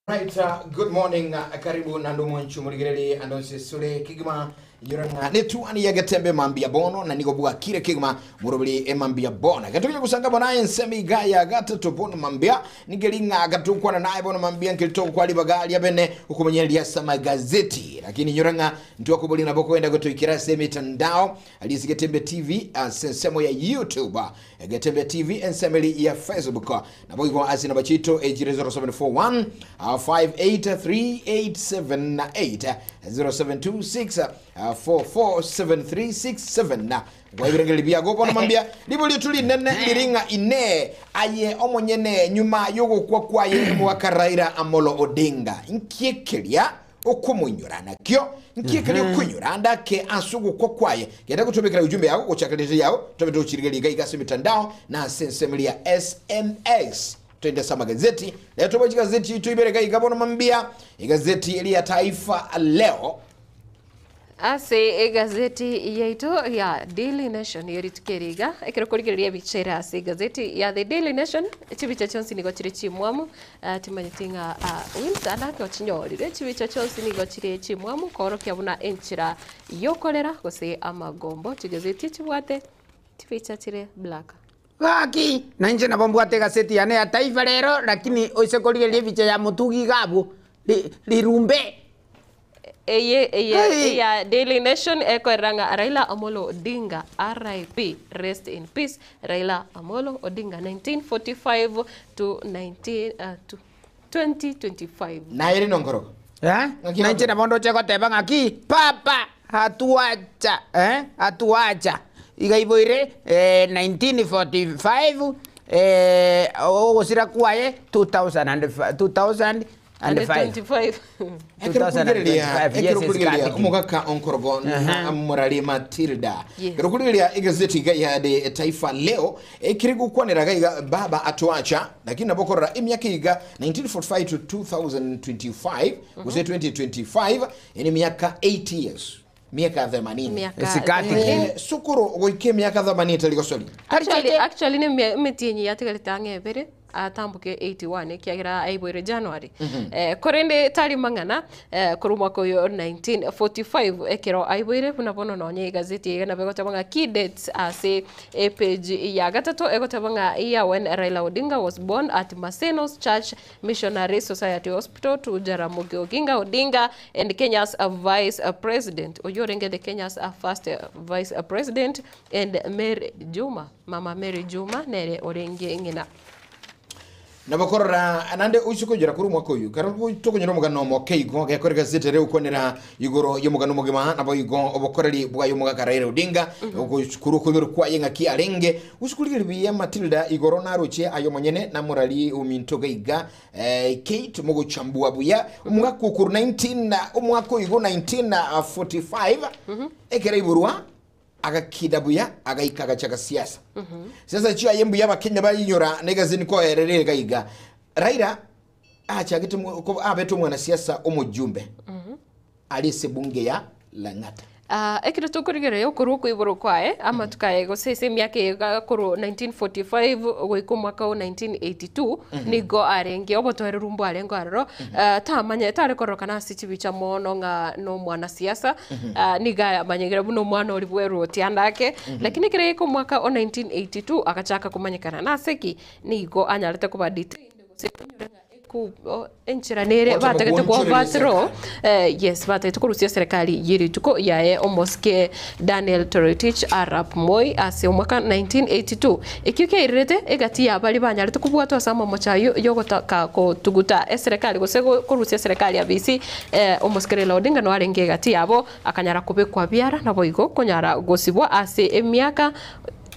Right, good morning, karibu naende omwanchi omorigereri ande onsi esore kegima inyora ng'a netuani ya getembe mambia bono na nigo bwakire kegima moroberi emambia bono getokenye gosanga bono aye ensemo iga ya gatato bono mambia nikeri ng'a gatokwana naye bono mambia nkeri togokwa ribaga ria bene okomanyereria ase amagazeti lakini inyora ng'a ntwakoboria nabo kogenda gotoikera ase emitandao aria ase Getembe TV ase ensemo ya YouTube Getembe TV ensemo eri ya Facebook Naboigo ase namba chiaito echire 0741 583878 0726 447367 gwa ebirengererio biago bono mambia ribo rietu rinene riri ng'a inee aye omonyene nyuma y'ogokwa kwaye omogaka Raila Amolo Odinga nki ekeria okomoinyora nakio nki ekeria okoinyora ande ake ase ogokwa kwaye Genda gotobekera ujumbe yao gochaka rieta riao, tobe togochirigeria iga iga ase emitandao na ase ensemo eria ya SMS. Toende ase amagazeti, rero toboe chigazeti chiaito ibere iga iga bono mambia, egazeti eria ya Taifa Leo. Ase egazeti yaito ya Daily Nation ye rituko eri iga, ekero okorigereria ebicha ere ase egazeti ya The Daily Nation, chibicha chionsi nigo chire chimwamu, Timanyeti ng'a Winsa naki ochinyorire, chibicha chionsi nigo chire chimwamu koorokia buna enchera y'okorera gose amagombo chigazeti echibwate chibicha chire black. Gaki, nainche nabo mbwate egaseti yane ya Taifa Lero, lakini oise korigereria ebicha ya Mutugi iga abwo, rirumbe. Eye eye eya Daily Nation ekoerera ng'a Raila Amolo Odinga RIP, Rest in Peace, Raila Amolo Odinga 1945 to 19 to 2025. Naye rende onkoroka. Eh, Ng'aki nainche nabo? nabo ndoche goteba ng'aki, Papa atuacha, eh, atuacha. Iga iboire eh, 1945 eh, ogosira kwaye 2005, 2005. 25. Ekero okorigereria 2025, ekero yes, okorigereria it's omogaka onkorogo na morari Matilda Yes. ekero okorigereria egazeti iga ya The Taifa Leo ekere gokwanera iga iga baba atuacha lakini nabo okorora emiaka iga 1945 to 2025 gose 2025 ene miaka 8 years miaka 80 Miaka Esikati ki? 80. Eh, sukuru goika emiaka 80 etari gosoria Actually, actually ne emetienyi yatigarete ang'e ebere atamboke 81 ekiagera aiboirwe January. Eh, korende tari mang'ana eh, korwa omwaka oyo 1945 ekero aiboire buna bono nonye egazeti eye nabo egoteba ng'a key dates ase epage ya gatato egoteba ng'a year when Raila Odinga was born at Maseno's Church Missionary Society Hospital to Jaramogi Oginga Odinga and Kenya's Vice President oyio orenge the Kenya's first Vice President and Mary Juma Mama Mary Juma nere orenge ng'ina. Nabo korora naende oise koinyora korwa omwaka oyio, ekero tokonyora omogano omoke igo, gekore gazeti ere gokwanera igoro y'omogano omogima, naboigo obokoreri bwaye omogaka Raila Odinga, korwa okoiborwa kwaye ng'aki arenge, gose korigereria buya Matilda igoro naroche aye omonyene namorari ominto gaiga Kate mogochambua buya omogaka okorwa 19 omwaka oigo 1945 ekero aiborwa Agakina buya, agaika agachaka siasa. Siasa chiaye mbuya abakenya bainyora na egazeti nkoerera iga iga. Raila achagete mo- ko- abete omwanasiasa omojumbe are ase ebunge ya Lang'ata. Ah, ekero tokorigereria okorwa okoiborwa kwaye amatuko aye gose ase emiaka eye iga korwa 1945 goika omwaka o 1982 nigo arenge obotoereru mbwarenge aroro Ah, tamanye tare kororokana ase chibicha mono ng'a nomwanasiasa Ah, nigo amanyekire buna omwana oria bw'eroti ande ake, lakini ekero yaika omwaka o 1982 agachaka komanyekana. Nase ki? Nigo anyarete koba detained gose onyore ng'a eku o enchera nere Gocha batagete ko goonchoreria overthrow eh, yes batagete korusia eserekari ye rituko yaye omosike Daniel Toroitich arap Moi ase omwaka 1982. Ekio kiairerete egati ya baria banyarete kobwatwa ase amamocho ayio yogotaka kotuguta eserekari gose korusia eserekari abisi Omosike Raila Odinga noyo arenge egati yabo, akanyara kobekwa biara naboigo konyara gosibwa ase emiaka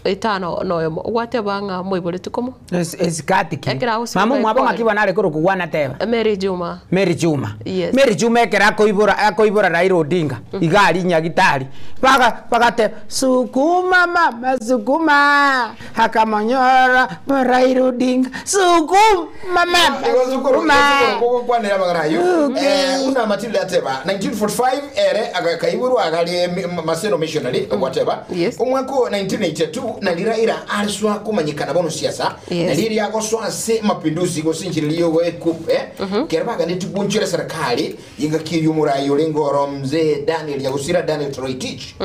etano noyomo. Gwateba ng'a moiboretie komo? Esikati ki? Ekero agosibwa Mama omwabo ng'aki Gwaikwarire. bono are korokwa gwanateba? Mary Juma. Mary Juma. Yes. Mary Juma ekero akoibora akoibora Raila Odinga iga aria Nyagitari baga bagateba sukuma mama sukuma akamonyora Raila Odinga sukuma mama Igo sukuru, sukuma. Gokwanera amagana ayio. Buna Matilda ateba, 1945 ere akaiborwa agari Maseno Missionary ogwateba. Yes. Omwaka o 1982 nari Raila ariswa komanyekana bono siasa. Yes. Nari eria agosoa ase mapinduzi gose enchera eria yogo ekupe. Kero baganeti gwonchora serikali engaki eyio omorai orenge oro mzee Daniel Nyagusira Daniel Toroitich.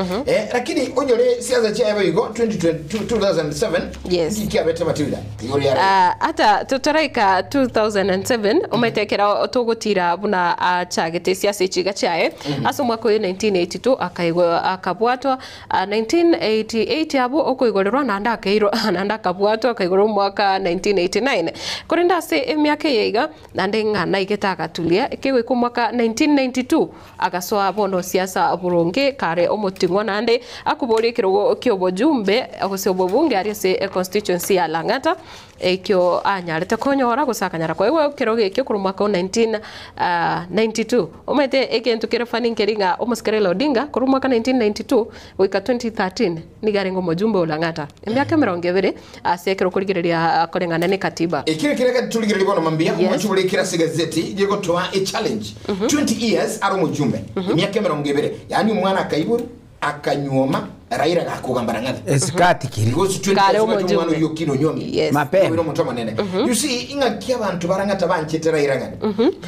Lakini onyore siasa chiaye boigo 2022 2007 Yes. nki kiabete Matilda igoro ya Raila. Ah, ata totaraika 2007 omanyete ekero togotira buna achagete siasa echiga chiaye ase omwaka oyo 1982 akaigwa akabwatwa ah, 1988 abwo okoigorerwa naende akairwa naende akabwatwa akaigorwa omwaka 1989 korende ase emiaka eye iga naende ng'a naigete agatulia kegoika omwaka 1992 agasoa bono siasa boronge kare omoting'wa naende akoboria ekerogo kia obojumbe gose obobunge aria ase econstituency ya Lang'ata ekio anyarete konyora gose akanyara koegwa ekerogo ekio korwa omwaka o 1992. Omanyete egento kere funny nkeri ng'a omosike Raila Odinga korwa omwaka 1992 goika 2013 nigo arenge omojumbe o Lang'ata emiaka emerongo ebere ase ekero okorigereria koreng'ana na ekatiba. Ekero keria torigereria bono mambia, Yes. omochie ore kera ase egazeti gegotoa echallenge 20 years are omojumbe, emiaka emerongo ebere, yaani omwana akaiborwa, akanyuoma, Raila gakogamba Lang'ata. Esikati kiri. Because 20 Kare years omanyete omwana omojumbe. oyio okina onyuomire. Yes. Mapema. Obeire omonto omonene. You see, ing'aki abanto ba Lang'ata banchete Raila ng'ani.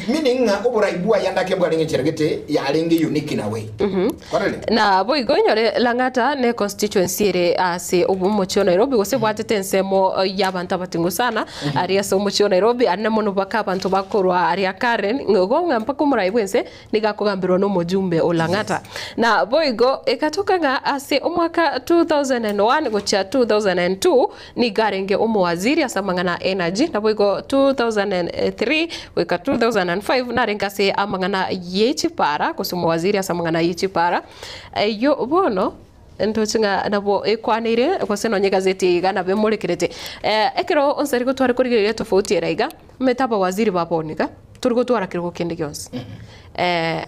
Meaning ng'a oborai bwaye ande ake mbwarenge enchera gete yarenge unique in a way. Kwarorire? Na boigo inyore Lang'ata ne constituency ere ase omochie o Nairobi gose ebwatete ensemo y'abanto abating'u sana aria ase omochie o Nairobi aria mono mpaka abanto bakorwa aria Karen igo ng'a mpaka omorai bwense nigo akogamberwa na omojumbe o Lang'ata. Na boigo egatoka ng'a ase omwaka 2001 gochia 2002 nigo arenge omowaziri ase amang'ana a energy naboigo 2003 goika 2005 narenge ase amang'ana ye chipara gose omowaziri ase amang'ana ye chipara. Eyio bono ntoche ng'a nabo ekwaneire gose nonye egazeti eye iga nabo emorekerete. Ekero onsi aria gotware korigereria etofauti ere iga, omanyete abawaziri ba bono iga, tori gotwara kerogo kende gionsi.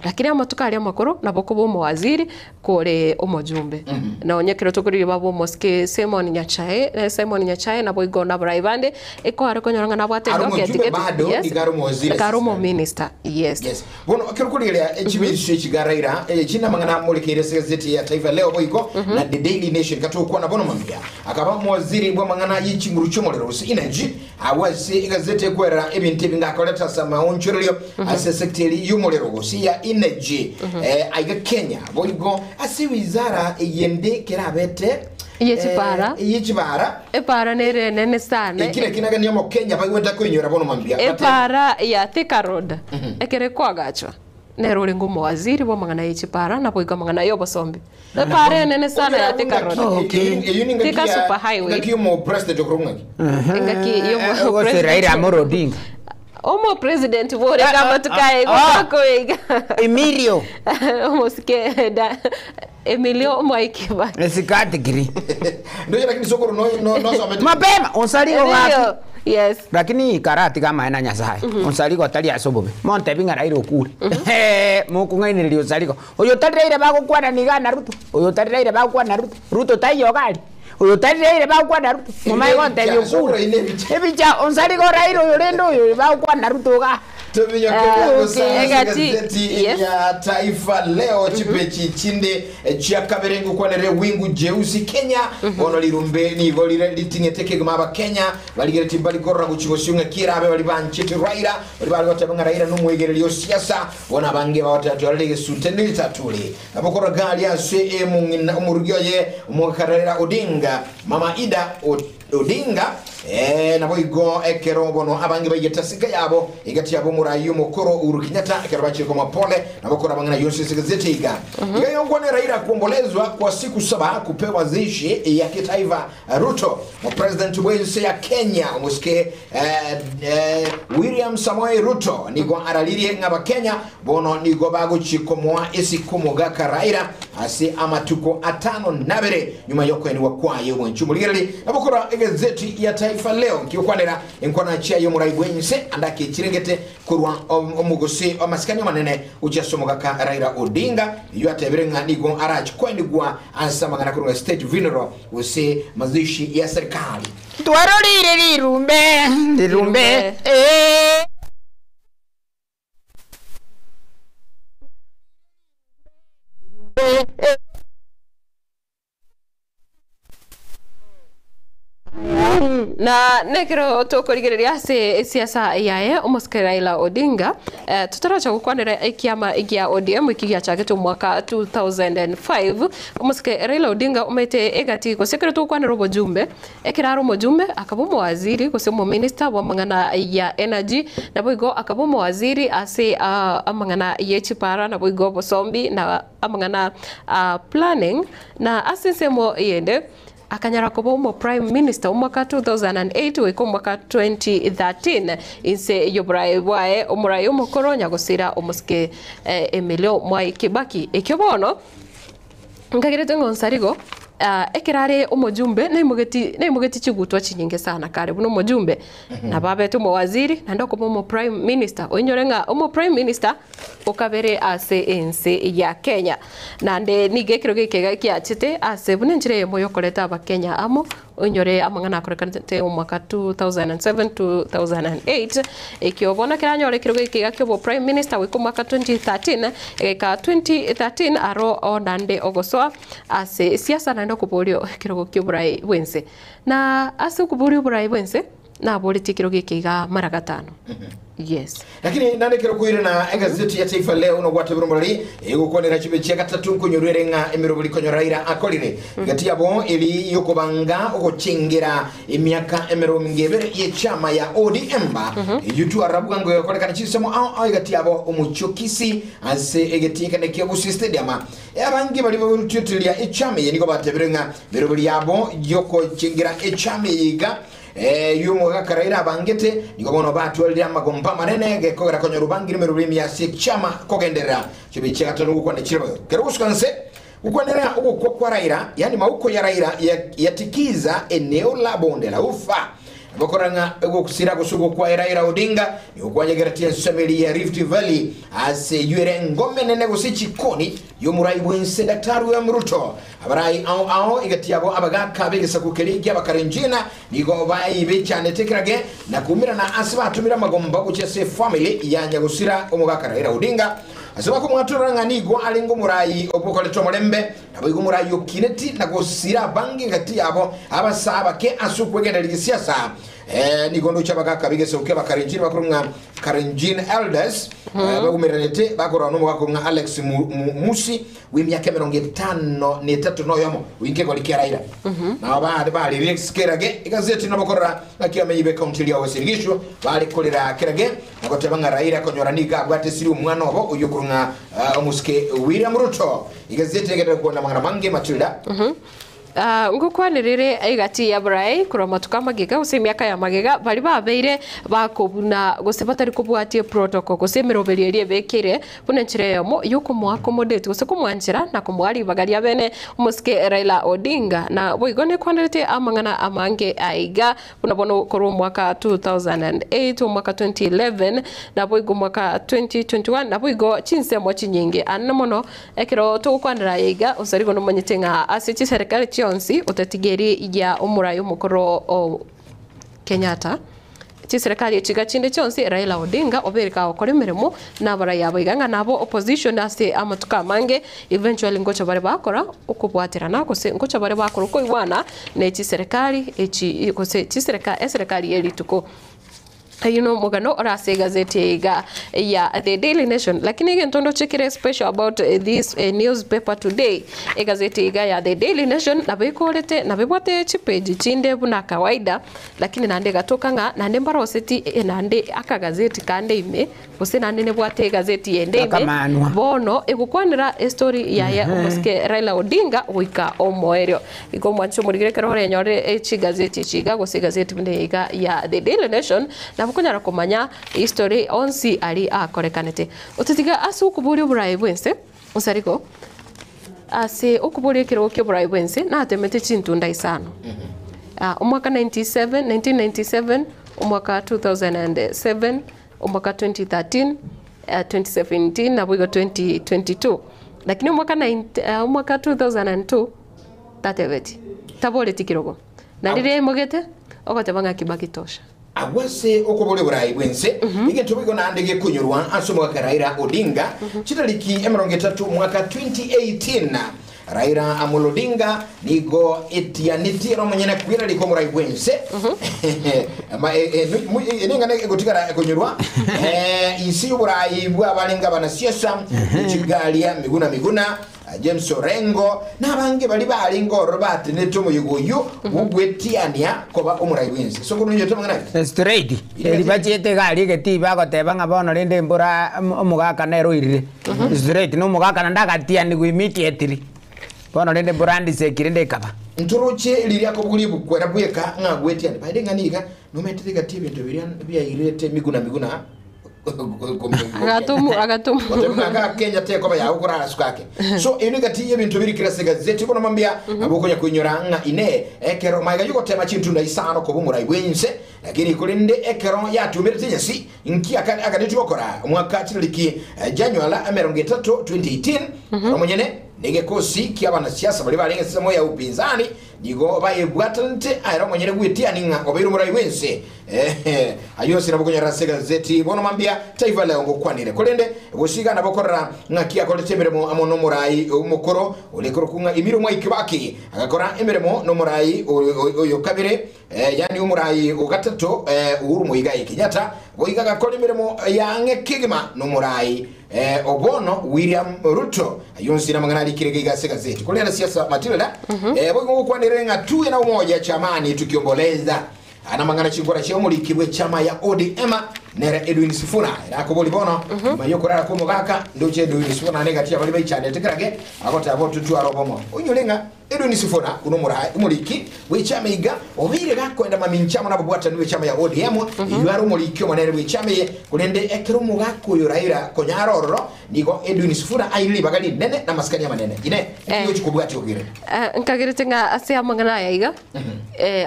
Lakini amatuko aria amakoro nabo okoba omowaziri kore omojumbe. Nonye ekero tokorigia baba omosike Simon Nyachae, eh, Simon Nyachae naboigo nabarai bande, ekware konyora ng'a nabwate Are edocket omojumbe gete, bado, yes, iga are omowaziri iga are assistant. omominister, yes. Yes. Bono ekero okorigereria echibisu echi Raila, echi namang'ana amorekeire ase egazeti ya Taifa Leo boigo na The Daily Nation katokwana bono mambia. Akaba omowaziri bw'amang'ana ye chinguru chi'omorero gose energy, Agwo ase egazeti ekwerera ebinto ebi ngakorete ase amaonchorerio ase esekta y'omorero gose ya energy aiga Kenya boigo ase wizara eyende kerabete Ye chipara. ye chipara Epara nere enene sana. Eki naki nagania omokenya baigwete koinyora bono mambia. Epara ya Thika Road ekero ekoagachwa nere orenge omowaziri bw'amang'ana ye chipara naboigo amang'ana y'obosombi. Epara enene sana ya Thika Road. Okay. Eyio ni Thika ngaki ya Super Highway. ngaki y'omo president okorwa ng'aki. Engaki y'omo Gose Raila Amolo Odinga. Omo president bore kama tukae Ah, ah. koiga. Emilio. Omosike da Emilio Mwai Kibaki. Esikati kiri. Ndoje lakini sokoro no no no somete. Mapema osarigo gaki. Emilio. Yes. Lakini karati kama ena Nyasaye. Osarigo tari ase obobe. Montebi ng'a Raila okure. Mokong'ainereria osarigo. Oyo tari Raila bagokwana niga na Ruto. Oyo tari Raila bagokwana na Ruto. Ruto taiyo gari. Oyo tari Raila bagokwana na Ruto. Momae gontebi okure. Ebicha onsarigo Raila oyo rende oyo bagokwana na Ruto iga. Tuminyo Ah, kebe okay. Egati, gazeti yes. ya Taifa Leo chipechi chinde chia kabere ngukwanere wingu jeusi Kenya bono lirumbe nigo lire liting'ete kegima aba Kenya baligereti balikorora guchigosi kirabe bali banchete Raila bali bali goteba ng'a Raila nomwegereri o siasa bono abange bagoteba twarire gesute nilitatule nabokora gali ase emung'ina omorugi oye omokarera Odinga Mama Ida Odinga nabo igo ekero bono abange baigeta sika yabo igati yabo omurayi omokoro Uhuru Kenyatta ekero bachire mapole nabo kora bang'ana yonse gazeti iga iga yongwane Raila kuombolezwa kwa siku saba kupewa zishi ya kitaifa Ruto mo president wense ya Kenya omusike William Samoei Ruto nigo araririe ng'aba Kenya bono nigo bagochikomoa esikomoga Raila ase amatuko atano nabere nyuma yokweniwa kwaye mwenchu muligereri nabokora egazeti ya Taifa Leo nkiokwanera enkwana chia yomurai bwense andake chirengete korwa omugosi amasikani manene uchasomogaka Raila Odinga iyo atebere ng'a nigo arachikwenigwa ase amang'ana korwa state funeral gose mazishi ya serikali. Twarorire rirumbe rirumbe. Na nekero tokorigereria ase esiasa yaye omosike Raila Odinga, eh, totaracha gokwanera ekiama gia ODM eki giachagete omwaka 2005, omosike Raila Odinga omanyete egati gose ekero togokwanera obojumbe, ekero are omojumbe akaba omowaziri gose omominister bw'amang'ana ya energy, naboigo akaba omowaziri ase ah, amang'ana ye chipara naboigo obosombi na amang'ana a planning, na ase ensemo eyende Akanyara koba omo Prime Minister omwaka 2008 goika omwaka 2013 inse y'oboraai bwaye omorai omokoro nyagosira omosike Emilio Mwai Kibaki. Ekio bono nkagerete ng'a Onsarigo ekero are omojumbe naimogeti naimogeti chigutwa chinyinge sana kare buna omojumbe nabo abete omowaziri naende okoba omo Prime Minister oinyore ng'a omo Prime Minister okabere ase ense ya Kenya. Naende nigo ekerogo eke iga kiachete ase buna enchera eyemo yokoreta abakenya amo, oinyore amang'ana akorekanete omwaka 2007, 2008, ekio bono keranyore ekerogo eke iga kia obo prime minister goika omwaka 2013, egaika 2013 aro oo naende ogosoa ase siasa naende okoboria ekerogo kia oborai bwense. Na ase okoboria oborai bwense, Naboretie ekerogo eke iga mara gatano. Yes. Lakini naende ekero koirana egazeti ya Taifa Leo nogwatebire omorori egokwanera chibe chia gatato nkonyorwa ere ng'a emeroberi konyora Raila akorire gati yabo eri yokobanga ogochengera emiaka emerongo ebere y'echama ya ODM eyio twarora bwango egokorekana chinsemo ao ao egati yabo omochie o Kisii ase egetii ekene kia Gusii Stadium. Abange baria bagorutueteria echama eye nigo batebire ng'a emeroberi yabo yokochengera echama eye iga Eyio omogaka Raila abangete, nigo bono batwarire amagomba amanene gekogera konyora obangire emeroberi emiya ase ekiama kogenderera chibe chiagatano gokwana chire boigo. Kero gosuka nse gokwanera ogokwa kwa Raila, yaani mauko ya Raila yatikiza eneo la bonde la ufa. Nabo ng'a ogosira gose ogokwa Raila Odinga nigo kwanyegeretie ensemo eria ya Rift Valley ase eyio ere engoma enene gose chikoni y'omorai bw'ense Daktari William Ruto. Abarai ao ao egati yabo abagaaka b'egesaku keria ki'Abakarenjina nigo baibechanete ekerage na koumerana ase batomire amagomba gochia ase efamiri ya nyagosira omogaka Raila Odinga ase bakomwatorora ng'a nigo arenge omorai obokorete omorembe naboigo omorai okineti na gosira abange egati yabo abasaa abake ase okwegendereria gesiasa. Nigo ndoche abagaaka b'egesaku ki'Abakarenjina bakorwa ng'a Karenjin Elders baumeranete bakorwa nomogaka ng'a Alex Musi bw'emiaka emerongo etano na etato na oyomo, goika egori kia Raila. Nabo baare barire kerage egazeti nabo korora ng'aki abamenyi b'ekaunti eria Uasin Gishu bare korera kerage na goteba ng'a Raila konyora nigo abwate siri omwana obo oyio okorwa ng'a ah, omosike William Ruto. Egazeti egenderere kwana amang'ana mange Matilda. Ah, ngokwanerere egati y'abarai korwa amatuko amagega gose emiaka y'amagega, baria babeire bakobuna gose batari kobwatia eprotocol gose emeroberio eria ebekeire buna enchera eyemo y'okomoaccommodate gose komwanchera na komoa ribaga ria bene omosike Raila Odinga. Na boigo nekwanerete amang'ana amange aiga buna bono korwa omwaka 2008, omwaka 2011, naboigo omwaka 2021, naboigo chinsemo chinyinge anene mono Ekero togokwanera aya iga, osarigo nomanyete ng'a ase chiserikali chionsi otatiga eri ya omorai omokoro o Kenyatta, chiserikali echi iga chinde chionsi Raila Odinga obeire kagokora emeremo nabarai abo iga ng'a nabo opposition ase amatuko amange eventually ngocha bare bakora okobwaterana gose ngocha bare bakora okoigwana ne chiserikali echi gose chiserika eserikali ye rituko. Eyio nomogano ore ase egazeti eye iga ya The Daily Nation. Lakini egento ndoche kere special about this newspaper today, egazeti iga ya The Daily Nation nabo ekorete nabo ebwate chipeji chinde buna kawaida, lakini naende egatoka ng'a naende mbaroseti naende akagazeti kande ime Gose naende nebwate egazeti ende ime, Akamanwa. bono egokwanera estory yaye omosike Raila Odinga goika omoerio. Igo omwanche omorigere ekero orenyore chigazeti echi iga gose egazeti buna eye iga ya The Daily Nation nabo okonyara komanya history onsi aria akorekanete. Otatiga ase okoboria oboraai bwense, osarigo ase okoboria ekerogo kia oboraai bwense natemete chintunda isano. Omwaka 97, 1997, omwaka 2007, Omwaka 2013, 2017 naboigo 2022. Lakini omwaka 9 omwaka 2002 tatebeti, taboreti kirogo. Na riria aimogete, ogoteba ng'a Kibaki tosha. Agwo ase okoboria oborai bw'ense, egento boigo naende gekonyorwa ase omogaka Raila Odinga chitariki emerongo etato omwaka 2018. Raila Amolo Odinga nigo etianetie ere omonyene kwira riko omorai bw'ense. Ma- e- e- nu- mu- e- ning'ana egotigara ekonyorwa inse y'oborai bw'abarenge abanasiasa Chigaria Miguna Miguna, James Orengo na abange baria barenge ororo batenenete omoyega oyio bw'ogwetiania koba omorai bw'ense. So korwa noinyote amang'ana aya? Straight, eri bachiete iga aria egetii bagoteba ng'a bono rende embura omogaka nere oirire. Straight na omogaka naende agatianigwa immediately. Bono rende embura andisekire rende ekaba. Ntoroche riria akobogoria ebuku era bweka ng'a agwetiane. By the ng'a niga nometete gati ebinto biria biairete miguna miguna Agatomu agatomu. Goteba Kenya tekoba yago korara sukake. So eno egati y'ebinto biri kera ase egazeti bono mambia nabo okonya koinyora ng'a ine ekero maiga yogotema chintunda isano koba omorai bw'ense lakini korende ekero yatumerete enyasi nki aka- aganeti gokora omwaka chitariki January 30 2018 ero omonyene negekosi kia abanasiasa baria barenge ensemo ya upinzani Nigo bayebwatanete aye omonyene gw'etiani ng'a obeire omorai bw'ense. Eeh, ayio onsi nabo okonyora ase egazeti bono mambia Taifa Leo ngokwanire. Korende gose iga nabo okorora ng'aki akorete emeremo amo nomorai omokoro ore korokwa ng'a Emilio Mwai Kibaki agakora emeremo nomorai oyo kabere yaani omorai o gatato Uhuru Muigai Kenyatta boigo agakora emeremo y'ang'e kegima nomorai o bono William Ruto. Ayio onsi namang'ana arikire iga ase egazeti. Korende siasa Matilda, boigo ngokwanere ng'a tuwe na umoja chamani tukiomboleza. Aya namang'ana chinkwana chia omoriki bw'echama ya ODM nere Edwin Sifuna. Ere akobori bono nyuma y'okorara kw'omogaka ndoche Edwin Sifuna negati y'abaria baichandete kerage agoteba ototware obomo. Onyore ng'a Edwin Sifuna buna omoraai omoriki bw'echama iga obeire gakoenda mamincha amo nababwatani b'echama ya ODM eyio are omoriki omonene bw'echama eye korende ekero omogaka oyo Raila konya are ororo nigo Edwin Sifuna aire ribaga rinene na amasikani amanene. Inee! Inki gochia kobwatia ogere? Nkagerete ng'a ase amang'ana aya iga,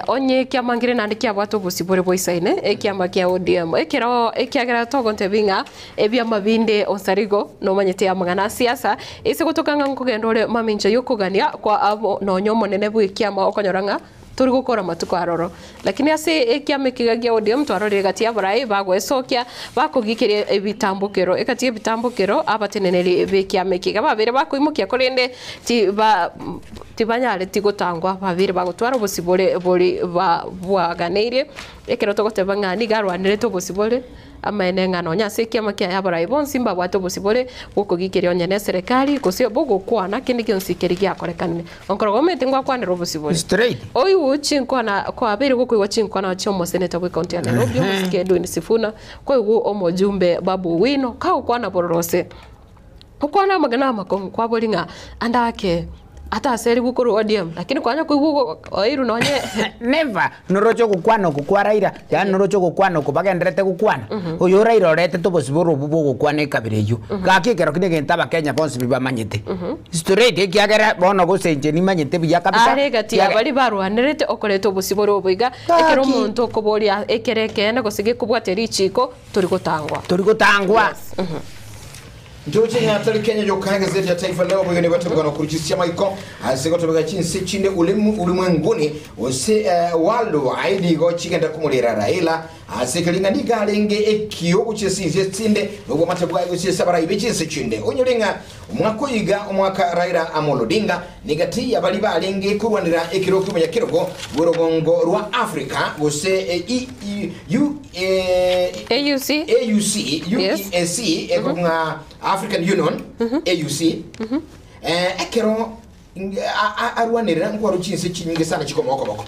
onye ekiama nkere naende kiabwate obosibore boisaine, ekiama kia ODM, ekero ekiagera togontebia ng'a ebiama binde onsarigo nomanyete amang'ana a siasa, ase gotoka ng'a nkogenda ore mamincha y'okogania kwa abo nonya omonene bw'ekiama okonyora ng'a tori gokora amatuko aroro. Lakini ase ekiama ekiga gia ODM twarorire egati y'abarai bagoesokia bakogikeria ebitambokero egati y'ebitambokero abateneneri b'ekiama ekiga babeire bakoimokia korende tiba tibanyareti gotangwa babeire bagotwara obosibore bori ba bwaganeirie ekero togoteba ng'a nigo arwanerete obosibore Amaene ng'a nonya ase ekiama kiaye abarai bonsi mbabwate obosibore bw'okogikeria onye neserekari, gose bogokwana kende gionsi keria giakorekanire. Onkoroga omanyete ngwakwanera obosibore. Straight. Oigwe chinkwana kwabeire gokoigwa chinkwana chi'omoseneta bw'ecounty ya Nairobi, omosike Edwin Sifuna, kwaigwa omojumbe Babu Owino kagokwana bororo ase Okwana amagena amakong'u kwabori ng'a ande ake ataserigwe korwa ODM lakini kwanya koigwa oirwe nonye Never! Noroche ogokwana oko kwa Raila, yaani noroche ogokwana oko bagendererete gokwana, oyo Raila oretete obosibore obwo bwa ogokwana ekabira eyio. Gaki ekero ki negento abakenya bonsi pi bamanyete. Straight ekiagera bono gose inche nimanyete buya kabisa, Are egati ya ekiagera. baria barwanerete okoreta obosibore obo iga, ekero Gaki! omonto okoboria ekere ekeene gose gekobwatia richiko, tori gotangwa. Tori gotangwa. Yes. Ntoche ng'a tari Kenya yoka egazeti ya Taifa Leo boigo nigo etobeka nokoruchisia amaiko ase gotobeka chinse chinde ulimu ulimwenguni gose eh, worldwide igo chigenda komorera Raila ase ekeri ng'a nigo arenge ekio gochia chinse chinde nobwamate bwaye gochia ase abarai be chinse chinde onyore ng'a omwaka oyo iga omwaka Raila Amolo Odinga nigati y'abari barenge korwanera ekero ki'omonyakerogo bw'orogongo rwa Africa gose eh, E, E, U, eh, AUC. AUC, Yes. UEAC, ekorwa ng'a African Union, AUC, ekero arwanerera nkwarwa chinse chinyinge sana chikomoa okoboko.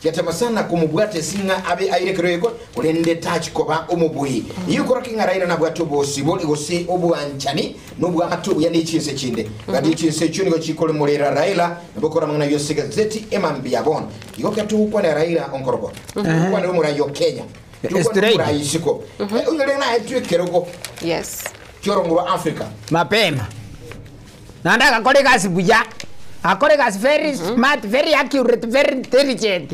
Chigatema sana komobwata ase ng'a abe aire ekero eko, korende tachikoba omobui. Eyio ekorokia ng'a Raila nabwate obosibore gose obwanchani na obwamate obuya ne chinse chinde. Gati chinse echio nigo chikoremorera Raila nabo okora amang'ana ayio ase egazeti emambia bono. Igo ekero togokwanera Raila onkorokwa, togokwanera omorai o Kenya, togokwanera Straight. omorai isiko. Oyore naetwe ekerogo Yes. ki'orongo rwa Africa. Mapema. Naende agakora egasi buya, agakora egasi very smart, very accurate, very intelligent.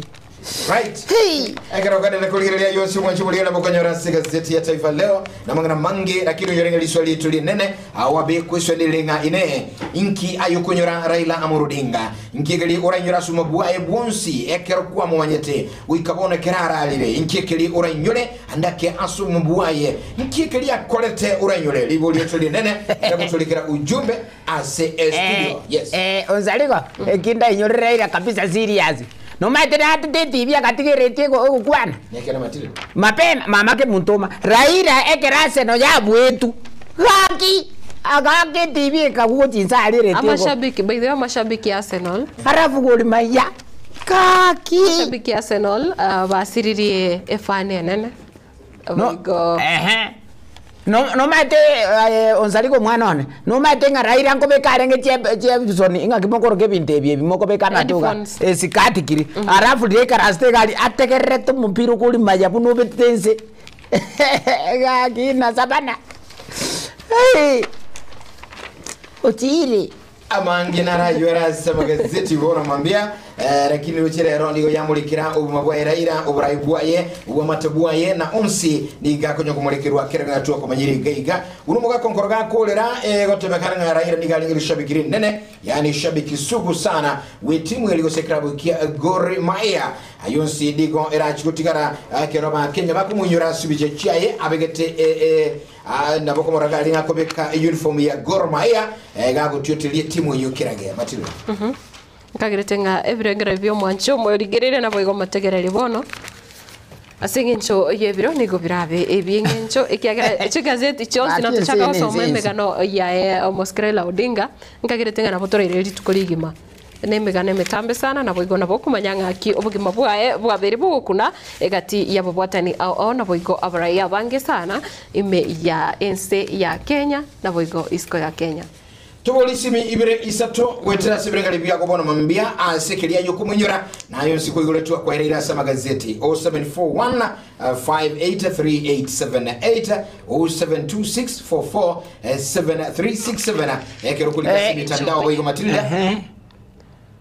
Right. Hey. Ekero ogenderere korigereria yonsi omwanchi omoria nabo okonyora ase egazeti ya Taifa Leo na amang'ana mange, lakini onyore ng'a riswali rito rinene awabekwe eswali rire ng'a inee, inki aye okonyora Raila Amolo Odinga? Inki ekeri orainyore ase omobua aye bwonsi ekero kwamomanyete goika bono ekero ararire? Inki ekeri orainyore ande ake ase omobua aye? Inki ekeri akorete orainyore? Riborio rito rinene riagotorikera ujumbe ase estudio. Yes. Eh, Onsarigo, eki ndainyorire Raila kabisa serious. Nomaete natete etibi agatiga eredio egokwana. Nekere matire. Mapema mama kemuntoma Raila ekero Arsenal yabuetu gaki agaka etibi ekagwa chinsa aria eredio ego Amashabiki, by the way, amashabiki ya Arsenal. Halafu Gor Mahia gaki. Amashabiki ya Arsenal ah, basiririe efani enene. No, Boigo. ehe. No, nomaete aye Onsarigo omwana one, nomaete ng'a Raila nkobeka arenge chie chiebisoni ng'aki mokoroka ebinto ebi ebi mokobeka amato iga, Headphones. esikati kiri, alafu riria aikaransete iga aria ategererete omopira okori maya buna obetete inse gaki nasabana ochire. Amange narayore ase amagazeti bono mambia eh, lakini roche rero nigo yamurikira obogima bwaye Raila oborai bwaye obwamate bwaye na onsi nigo akonya komurekerwa kera ng'atwa komanyire iga iga uno omogaka onkoro gakorera eh, gotebekana ng'a Raila nigo arenge rishabiki rinene yani shabiki sugu sana bw'etimu eri gose eklabu kia Gor Mahia ayio onsi nigo erachi gotigara ekero abakenya bakomoinyora ase ebicha chiaye abegete eh, eh, Ah, nabo komoraga aria ng'akobeka uniform ya Gor Mahia eh, gagotioteria etimu eyio kerage Matilda. Nkagerete ng'a ebirengero bi'omwancho omorigereria naboigo omotegereri bono ase eng'encho y'ebiro nigo birabe ebi'eng'encho ekiagera chigazeti chionsi Gaki natochaka ense ene, gosoma ense, ense. emegano yaye omosike Raila Odinga nkagerete ng'a nabo toraire rituko rigima Na emegano emetambe sana, naboigo nabo okomanya ng'aki obogima bwaye bwabeire bogokuna egati y'ababwatani ao ao naboigo abaraiya abange sana ime ya ense ya Kenya naboigo isiko ya Kenya. Tobori isimi ibere isato goetera ase ebirengari biago bono mambia ase keria y'okomoinyora na aye onsi koigoretwe kwaereire ase amagazeti 0741 583878 0726 447367 ekero okorika ase emitandao boigo Matilda.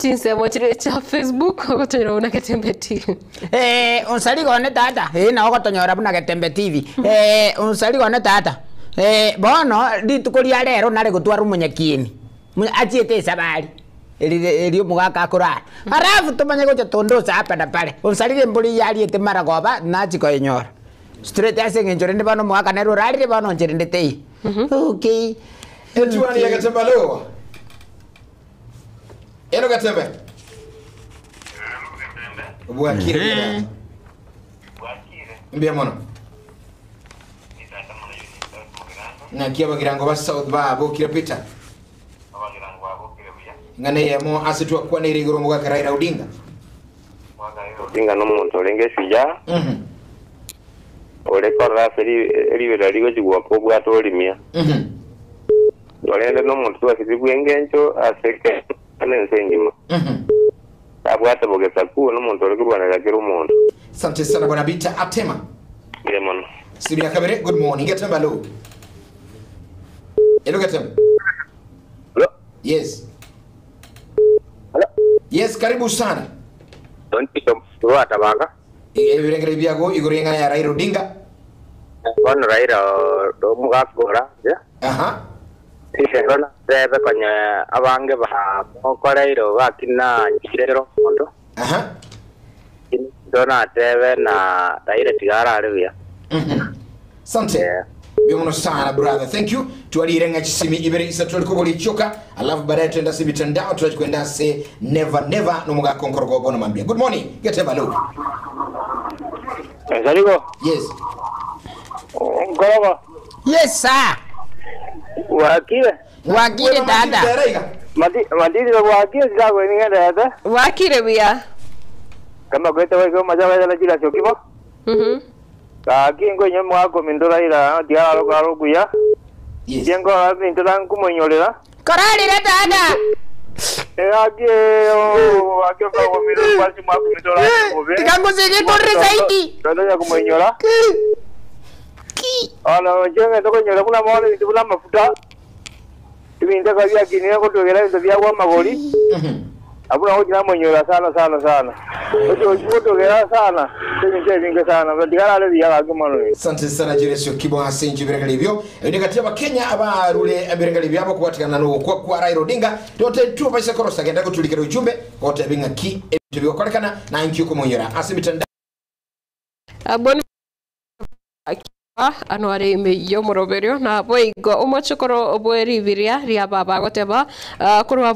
Chinsemo chiria chia Facebook ogotonyora buna Getembe TV. Eh, onsarigo one tata, eh, nao ogotonyora buna Getembe TV. Eh, onsarigo one tata, eh, bono rituko ria rero nare gotwara omonyakieni, achiete esabari. Erire erio omogaka akorara. Alafu tomanye gocha tondosa hapa na pale. Onsarire embori eyio ariete maragoba nachia koyenyora. Straight ase eng'encho rende bono omogaka nere orarire bono inche rende teiyo. Okay. Etuani ya Gatembe alo. Elo Gatembe. Bwakire buya tata. Mbuya mono. Ng'aki abagirango ba South babokire Peter. Ing'ana eyemo ase twakwaneire igoro omogaka Raila Odinga. Odinga nomonto orenge eshujaa, ore korora ase riberera rigochia gwoka obwate orimia. Korende nomonto twasire bw'engencho ase Kenya na ense engima. Tabwate bogesaku, nomonto ore korwanerera kera omonto. Asante sana bwana Peter Atema. Mbuya mono. Simu ya kabere, good morning. Getembe alo. Hello Getembe. Hello. Yes. Hello. Yes, karibu sana. Tonto rwatabanga. Ebirengere biago igoro y'eng'ana ya Raila Odinga. Bono Raila omogakora ya. Aha. Rero natebe konya abange ba mokoreire gaki na nyirero omonto. Aha. Ndo natebe na Raila tiga arare buya. Sante. Yeah. Mbuya mono sana brother. Thank you. Twarire ng'a chisimi ibere isato tore kobori chioka alafu baadaye twende ase mitandao turachi kwenda ase never never nomogaka onkorogo bono mambia. Good morning. Geteba lo. Ensarigo, Yes. nkorogo, Yes sir. bwakire? Bwakire tata. Matiri bwakire sirakwenia ng'endete. Bwakire buya. Kama kwete waiko macha waithala chira ciokimo. Gaki nkoinywa omogaka ominto Raila tiga ararokora okuya. Yes. Inche nkora ebinto na nkomoinyorera. Korarire tata. Gaki gaki omogaka ominto kwasi omogaka ominto orare bobe. Tiga ngosigetorere zaidi. Tonya komoinyora. Bono inche ng'ende koinyora buna bono ebinto buna amafuta, ebinto ekero biakinire gotwegera ebinto biagwa amagori. Abwo nabo tinamoinyora sana sana sana. Ochi gotogera sana ebinto ebinge sana. Tiga arare buya gaki omwana oyo. Asante sana Julius Okibo ase inche ebirengererio ebio. Ebi ni gati y'Abakenya abarure ebirengererio biabo kobwatikana na ogokwa kwa Raila Odinga. Tote tu baise korosa genda goturikera ujumbe goteba ng'aki ebinto bigokorekana na inki okomoinyora ase emitandao. Boni ano are ime y'omoroberio na boigo omochokoro bw'eribiria ria baba agoteba korwa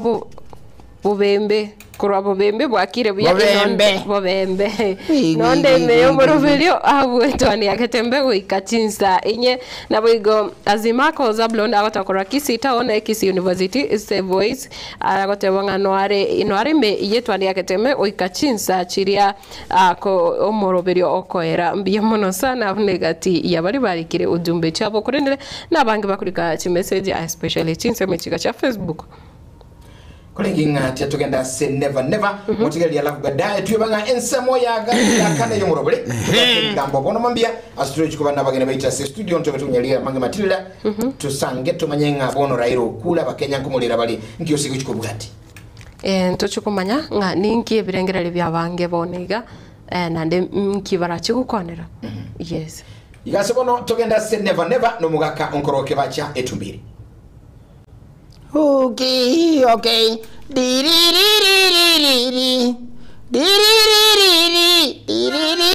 bobembe korwa bobembe bwakire buya. Bobembe. Bobembe. Wi, wi, nonde wi, ime wi, y'omoroberio abwetwani agetembe goika chinsa inye na boigo azimako Zablon agotakorwa Kisii town, Kisii University Save Voice agoteba ng'a noare noare ime yetwani ageteme goika chinsa chiria ko omoroberio okoera. Mbuya mono sana negati yabari barikire ujumbe chabo kurendere nabange bakurika chimessage, especially chinsemo chiga cha Facebook. Korengi ng'a tugenda ase never never motigeria, alafu baadaye tuye ng'a ensemo ya yakane y'omorobere gambo bono mambia ase tuchikuba nabageni baita ase studio ntobe tunyalia mange matilda tusange tumanye ng'a bono Raila okula Abakenya nkomorera bari nkio sigo chikobwati. Ntochikumanya ng'a ninki ebirengereri bia bange bono iga nande nki barachigukwanera, yes. Igase bono tugenda ase never never nomogaka onkoroke bacha etumbiri. Okay. Di di di di di di di. Di di di di di di di di.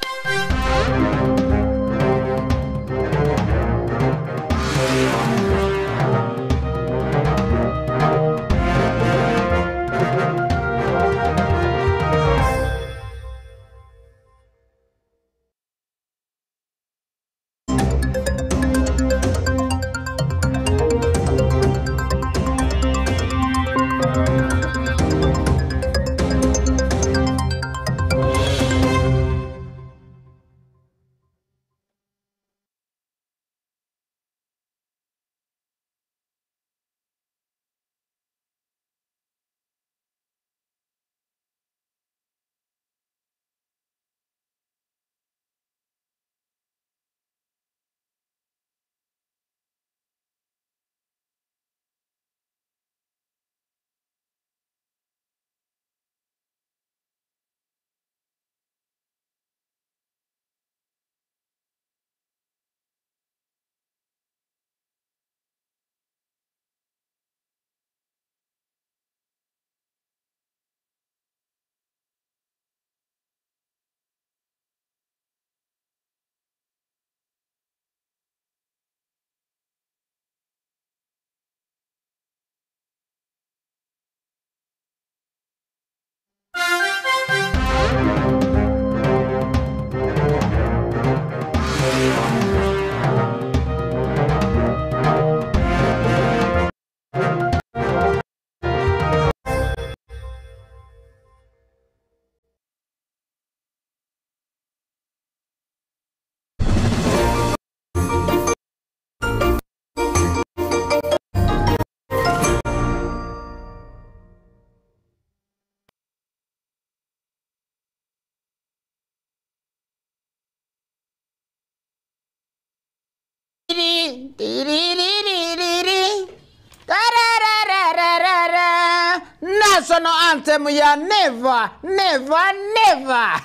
National anthem ya never, never, never.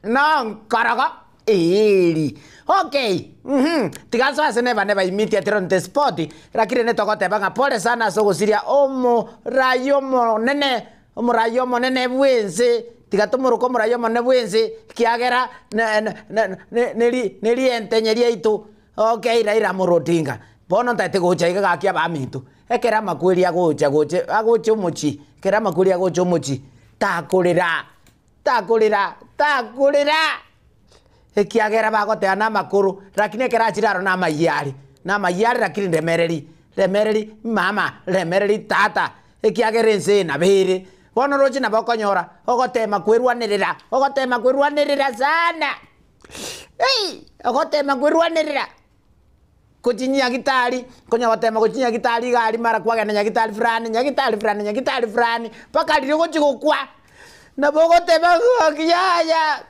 No nkorogo iri. Okay. Tigaso ase never never immediately on the spot. Lakini netogoteba ng'a pole sana ase ogosiria omorayo monene, omorayo monene bwense. Tiga tomoroka omorayo monene bwense kiagera neri entenye riaitu. Okay, Raila Amolo Odinga. Bono ntaete gocha iga gaki abaminto. Ekera amakweri agocha goche agocha omochi. Ekera amakweri agocha omochi. Takorera. Takorera. Takorera. Ekiagera bagoteba na amakoro lakini ekero achire aro na amayiari. Na amayiari lakini remereri. Remereri mama, remereri tata. Ekiagera ense nabere. Bono roche nabo okonyora ogotema kwerwanerera, ogotema kwerwanerera sana. Ei, ogotema kwerwanerera. Kuchinya gitari konya gotema gochinya gitari gari mara kwagenda nyagitari fulani, nyagitari fulani, nyagitari fulani paka riri gochi gokwa nabo gotema yaya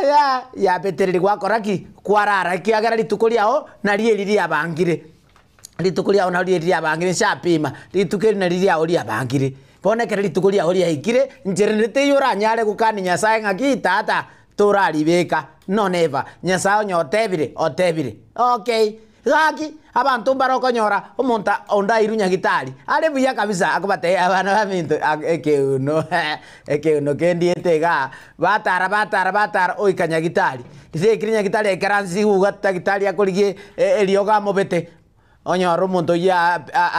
yaya yabetereri gwakora ki kwarara kiagera rituko riao nari eri riabangire rituko riao nari eri riabangire nshapima rituko eri nari riao riabangire. Bono ekero rituko riao riaikire, inche rende teiyo oranyare gokania Nyasae ng'aki, Tata, toraribeka. No never. Nyasae onye otebire, otebire. Okay. Gaki, abanto mbare okonyora omonto onde airwe nyagitari, are buya kabisa, akobatebia abana baminto ekeuno ekeuno kendiete igaa, batara batara batara oika nyagitari. Riria aikire nyagitari aikaranse iga daktari akorigia eriogo amobete, onyore omonto oyio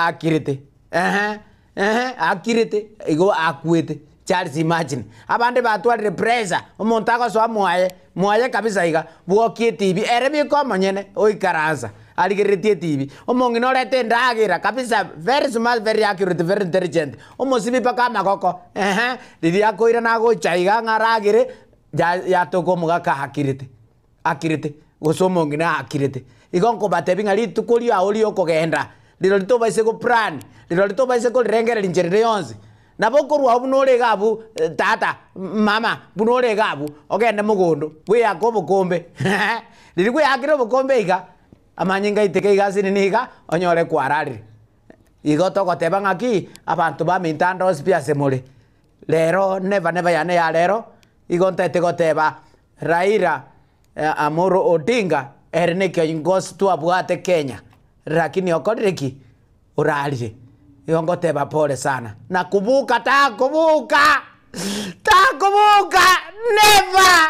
akirete eeh eeh akirete igo akwete. Charles imagine. Abande batwarire pressure, omonto agosoa mwaye, mwaye kabisa iga, bwokia etibi, ere bika omonyene oikaransa arigereretie etibi. Omong'ina orete endagera kabisa very smart, very accurate, very intelligent, omosibi mpaka amagoko eeh, riria akoirana agocha iga ng'a aragere, yatoka omogaka akirete. akirete, gose omong'ina akirete. Igo nkobatebia ng'a rituko riao ri'okogenda, rirorio tobaise go plan, rirorio tobaise korirengereria inchera ere yonsi. Nabo okorwa abwo buna ore iga abwo tata, mama, buna ore iga abwo, ogende mogondo, bweake obokombe riria bweakire obokombe iga, amanyinga aiteke iga ase nini iga, onyore kwararire. Igo togoteba ng'aki, abanto baminto ande onsi pi ase more, rero never never yane ya rero, igo ntaete goteba Raila Amolo Odinga ere nekeongosi twabwate Kenya lakini okorire ki? Orarire. Igo ngoteba pole sana. Na kubuka takobuka! Takobuka! Never!